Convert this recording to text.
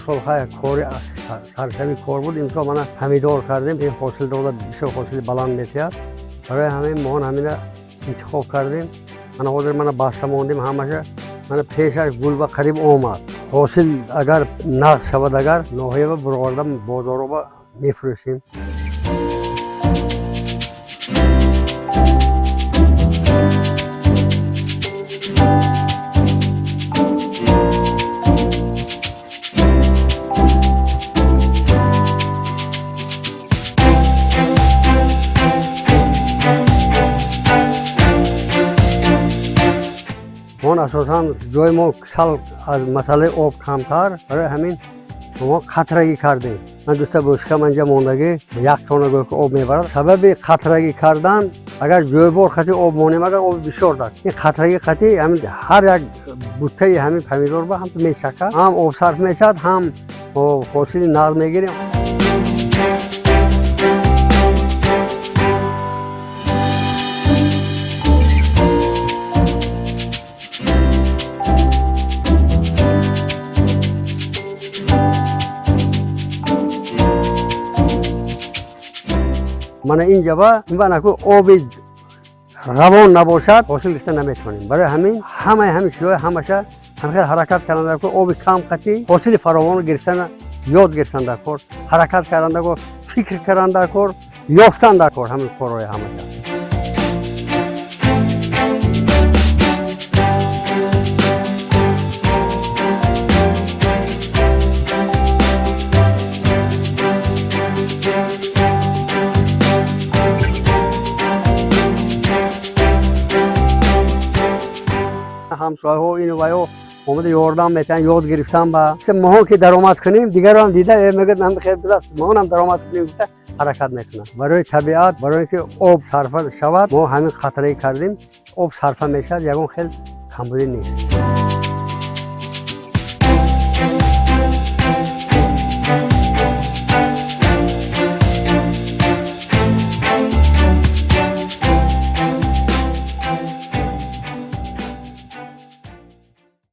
Порсол хай кори саршави кор буд, имсол мана помидор кардем, ин ҳосил дода, бисёр ҳосили баланд метиҳад. Барои ҳамин мо ҳамина интихоб кардем. Мана ҳозир мана баста мондем ҳамаша. Мана пешаш гул ба қариб омад. Ҳосил агар нағз шавад, агар ноҳияба бургорда бозороба мефурӯшем. Он асосан ҷои мо сал аз масъалаи об камтар, барои ҳамин мо қатрагӣ кардем. Ман дута бочка манҷа мондагӣ, як тона гӯё ки об мебарад. Сабаби қатрагӣ кардан, агар ҷойбор қати об монем, агар об бисёр дар ин қатрагӣ қати ҳамин ҳар як буттаи ҳамин помидор ба ҳам мечакад, ҳам об сарф мешавад, ҳам ҳосили нағз мегирем. Мана ин ҷаба ин оби равон набошад, ҳосил гирифта наметавонем. Барои ҳамин ҳамаи ҳамин чизҳои ҳамаша ҳамхел ҳаракат кардан дар кор, оби кам қатӣ ҳосили фаровон гирифтан ёд гирифтан дар кор, ҳаракат кардан дар кор, фикр кардан дар кор, ёфтан дар кор ҳамин корҳои ҳамаша. Ҳамсояҳо ину ваё омада ёрдам метиҳанд, ёд гирифтан ба моҳо ки даромад кунем, дигарам дида мегӯяд, моҳонам даромад кунем гуфта ҳаракат мекунанд. Барои табиат, барои ки об сарфа шавад, мо ҳамин қатраӣ кардем, об сарфа мешавад, ягон хел камбудӣ нест.